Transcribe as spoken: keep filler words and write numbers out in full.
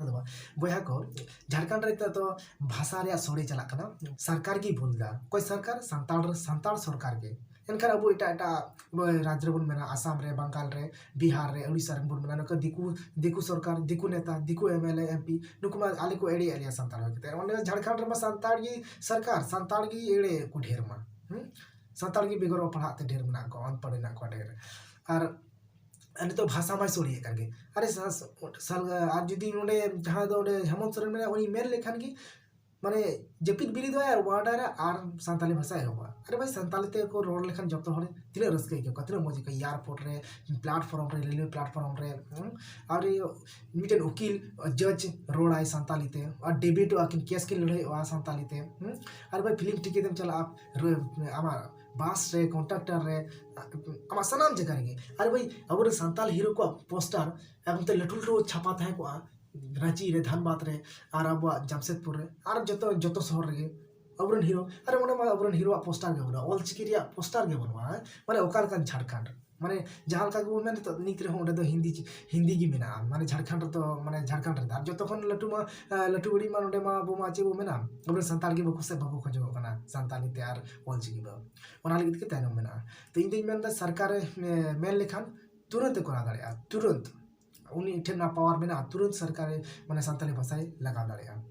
ᱟᱫᱚ ᱵᱟᱝ, ᱵᱚᱭᱦᱟ ᱠᱚ, ᱡᱷᱟᱲᱠᱷᱚᱸᱰ ᱨᱮ ᱱᱤᱛᱚᱜ ᱫᱚ ᱵᱷᱟᱥᱟ ᱨᱮᱭᱟᱜ ᱥᱳᱲᱮ ᱪᱟᱞᱟᱜ ᱠᱟᱱᱟ᱾ ᱥᱚᱨᱠᱟᱨ ᱜᱮᱭ ᱵᱷᱩᱞ ᱮᱫᱟ᱾ ᱚᱠᱚᱭ ᱥᱚᱨᱠᱟᱨ? ᱥᱟᱱᱛᱟᱲ, ᱥᱟᱱᱛᱟᱲ ᱥᱚᱨᱠᱟᱨ ᱜᱮ᱾ ᱮᱱᱠᱷᱟᱱ ᱟᱵᱚ ᱮᱴᱟᱜ ᱮᱴᱟᱜ ᱨᱟᱡᱽ ᱨᱮᱵᱚᱱ ᱢᱮᱱᱟ, ᱟᱥᱟᱢ ᱨᱮ, ᱵᱟᱝᱜᱟᱞ ᱨᱮ, ᱵᱤᱦᱟᱨ ᱨᱮ, ᱩᱲᱤᱥᱥᱟ ᱨᱮᱱ ᱵᱚᱱ ᱢᱮᱱᱟ, ᱱᱩᱠᱩ ᱫᱤᱠᱩ, ᱫᱤᱠᱩ ᱥᱚᱨᱠᱟᱨ, ᱫᱤᱠᱩ ᱱᱮᱛᱟ, ᱫᱤᱠᱩ M L A, M P, ᱱᱩᱠᱩ ᱢᱟ ᱟᱞᱮ ᱠᱚ ᱮᱲᱮᱭᱮᱫ ᱞᱮᱭᱟ ᱥᱟᱱᱛᱟᱲ ᱦᱩᱭ ᱠᱟᱛᱮ᱾ ᱚᱸᱰᱮ ᱡᱷᱟᱲᱠᱷᱚᱸᱰ ᱨᱮᱢᱟ ᱥᱟᱱᱛᱟᱲ ᱜᱮ ᱥᱚᱨᱠᱟᱨ, ᱥᱟᱱᱛᱟᱲ ᱜᱮ ᱮᱲᱮ ᱠᱚ ᱰᱷᱮᱨ ᱢᱟ᱾ ᱦᱩᱸ? ᱥᱟᱱᱛᱟᱲ ᱜᱮ ᱵᱮᱜᱚᱨ ᱚᱞ ᱯᱟᱲᱦᱟᱜ ᱛᱮ ᱰᱷᱮᱨ ᱢᱮᱱᱟᱜ ᱠᱚᱣᱟ, ᱚᱱᱯᱟᱲ ᱢᱮᱱᱟᱜ ᱠᱚᱣᱟ ᱰᱷᱮᱨ᱾ ᱟᱨ ᱟᱨ ᱱᱤᱛᱚᱜ ᱵᱷᱟᱥᱟ ᱢᱟᱭ ᱥᱳᱲᱮᱭᱮᱫ ᱠᱟᱱ ᱜᱮ᱾ ᱟᱨᱮ ᱥᱟ-, ᱥᱟ-, ᱥᱟ-, ᱟᱨ ᱡᱩᱫᱤ ᱱᱚᱰᱮ ᱡᱟᱦᱟᱸᱭ ᱫᱚ ᱚᱸᱰᱮ ᱦᱮᱢᱚᱱᱛ ᱥᱚᱨᱮᱱ ᱢᱮᱱᱟᱭᱟ, ᱩᱱᱤ ᱢᱮᱱ ᱞᱮᱠᱷᱟᱱ ᱜᱮ, ᱢᱟᱱᱮ, ᱡᱟᱹᱯᱤᱫ ᱵᱮᱨᱮᱫᱚᱜᱼᱟᱭ ᱟᱨ ᱚᱣᱟᱨᱰᱟᱨᱟ ᱟᱨ ᱥᱟᱱᱛᱟᱞᱤ ᱵᱷᱟᱥᱟ ᱮᱦᱚᱵᱚᱜᱼᱟ᱾ ᱟᱨᱮ ᱵᱷᱟᱭ, ᱥᱟᱱᱛᱟᱞᱤ ᱛᱮ ᱠᱚ ᱨᱚᱲ ᱞᱮᱠᱷᱟᱱ ᱡᱚᱛᱚ ᱦᱚᱲ ᱛᱤᱱᱟᱹᱜ ᱨᱟᱹᱥᱠᱟᱹ ᱟᱹᱭᱠᱟᱹᱣ ᱠᱚᱣᱟ, ᱛᱤᱱᱟᱹᱜ ᱢᱚᱡᱽ ᱟᱹᱭᱠᱟᱹᱣ, ᱮᱭᱟᱨᱯᱳᱨᱴ ᱨᱮ, ᱯᱞᱟᱴᱯᱷᱚᱨᱢ ᱨᱮ, ᱨᱮᱞᱣᱮ ᱯᱞᱟᱴᱯᱷᱚᱨᱢ ᱨᱮ, ᱦᱩᱸ? ᱟᱨ ᱢᱤᱫᱴᱮᱱ ᱩᱠᱤᱞ, ᱡᱟᱡᱽ ᱨᱚᱲᱟᱭ ᱥᱟᱱᱛᱟᱞᱤ ᱛᱮ, ᱟᱨ ᱰᱤᱵᱮᱴᱚᱜᱼᱟ ᱠᱤᱱ, ᱠᱮᱥ ᱠᱤᱱ ᱞᱟᱹᱲᱦᱟᱹᱭᱚᱜᱼᱟ ᱥᱟᱱᱛᱟᱞᱤ ᱛᱮ, ᱦᱩᱸ? ᱟᱨ ᱵᱷᱟᱭ, ᱯᱷᱤᱞᱢ ᱴᱤᱠᱤᱴ ᱮᱢ ᱪᱟᱞᱟᱜᱼᱟ, ᱨᱮ-, ᱟᱢᱟᱜ ᱵᱟᱥ ᱨᱮ, ᱠᱚᱱᱴᱟᱠᱴᱟᱨ ᱨᱮ, ᱟᱢᱟᱜ ᱥᱟᱱᱟᱢ ᱡᱟᱭᱜᱟ ᱨᱮᱜᱮ᱾ ᱟᱨᱮ ᱵᱷᱟᱭ, ᱟᱵᱚᱨᱮᱱ ᱥᱟᱱᱛᱟᱞ ᱦᱤᱨᱳ ᱠᱚᱣᱟᱜ ᱯᱳᱥᱴᱟᱨ ᱮᱠᱫᱚᱢ ᱛᱮ ᱞᱟᱹᱴᱩ ᱞᱟᱹᱴᱩ ᱪᱷᱟᱯᱟ ᱛᱟᱦᱮᱸ ᱠᱚᱜᱼᱟ, ᱨᱟᱸᱪᱤ ᱨᱮ, ᱫᱷᱟᱱᱵᱟᱫᱽ ᱨᱮ, ᱟᱨ ᱟᱵᱚᱣᱟᱜ ᱡᱟᱢᱥᱮᱫᱽᱯᱩᱨ ᱨᱮ, ᱟᱨ ᱡᱚᱛᱚ, ᱡᱚᱛᱚ ᱥᱚᱦᱚᱨ ᱨᱮᱜᱮ᱾ ᱟᱵᱚᱨᱮᱱ ᱦᱤᱨᱳ, ᱟᱨᱮ ᱚᱸᱰᱮ ᱢᱟ ᱟᱵᱚᱨᱮᱱ ᱦᱤᱨᱳᱣᱟᱜ ᱯᱳᱥᱴᱟᱨ ᱜᱮ ᱵᱟᱹᱱᱩᱜᱼᱟ, ᱚᱞᱪᱤᱠᱤ ᱨᱮᱭᱟᱜ ᱯᱳᱥᱴᱟᱨ ᱜᱮ ᱵᱟᱹᱱᱩᱜᱼᱟ, ᱦᱮᱸ? ᱢᱟᱱᱮ ᱚᱠᱟ ᱞᱮᱠᱟᱱ ᱡᱷᱟᱲᱠᱷᱚᱸᱰ? ᱢᱟᱱᱮ ᱡᱟᱦᱟᱸ ᱞᱮᱠᱟ ᱜᱮᱵᱚᱱ ᱢᱮᱱ, ᱱᱤᱛᱚᱜ ᱱᱤᱛ ᱨᱮᱦᱚᱸ ᱚᱸᱰᱮ ᱫᱚ ᱦᱤᱱᱫᱤ, ᱦᱤᱱᱫᱤ ᱜᱮ ᱢᱮᱱᱟᱜᱼᱟ, ᱢᱟᱱᱮ ᱡᱷᱟᱲᱠᱷᱚᱸᱰ ᱨᱮᱫᱚ, ᱢᱟᱱᱮ ᱡᱷᱟᱲᱠᱷᱚᱸᱰ ᱨᱮᱫᱚ᱾ ᱟᱨ ᱡᱚᱛᱚ ᱠᱷᱚᱱ ᱞᱟᱹᱴᱩ ᱢᱟ, ᱟᱸ, ᱞᱟᱹᱴᱩ ᱵᱟᱹᱲᱤᱡ ᱢᱟ ᱱᱚᱸᱰᱮ ᱢᱟ ᱟᱵᱚ ᱢᱟ ᱪᱮᱫ ᱵᱚ ᱢᱮᱱᱟ, ᱟᱵᱚᱨᱮᱱ ᱥᱟᱱᱛᱟᱲ ᱜᱮ ᱵᱟᱠᱚ ᱥᱮ ᱵᱟᱠᱚ ᱠᱷᱚᱡᱚᱜᱚᱜ ᱠᱟᱱᱟ ᱥᱟᱱᱛᱟᱲᱤ ᱛᱮ ᱟᱨ ᱚᱞᱪᱤᱠᱤ ᱫᱚ᱾ ᱚᱱᱟ ᱞᱟᱹᱜᱤᱫ ᱛᱮᱜᱮ ᱛᱟᱭᱱᱚᱢ ᱢᱮᱱᱟᱜᱼᱟ᱾ ᱛᱚ ᱤᱧ ᱫᱩᱧ ᱢᱮᱱᱫᱟ ᱥᱚᱨᱠᱟᱨᱮ, ᱮ, ᱢᱮᱱ ᱞᱮᱠᱷᱟᱱ ᱛᱩᱨᱟᱹᱱᱛ ᱮ ᱠᱚᱨᱟᱣ ᱫᱟᱲᱮᱭᱟᱜᱼᱟ, ᱛᱩᱨᱟᱹᱱᱛ᱾ ᱩᱱᱤ ᱴᱷᱮᱱ ᱚᱱᱟ ᱯᱟᱣᱟᱨ ᱢᱮᱱᱟᱜᱼᱟ, ᱛᱩᱨᱟᱹᱱᱛ ᱥᱚᱨᱠᱟᱨᱮ, ᱢᱟᱱᱮ, ᱥᱟᱱᱛᱟᱲᱤ ᱵᱷᱟᱥᱟᱭ ᱞᱟᱜᱟᱣ ᱫᱟᱲᱮᱭᱟᱜᱼᱟ᱾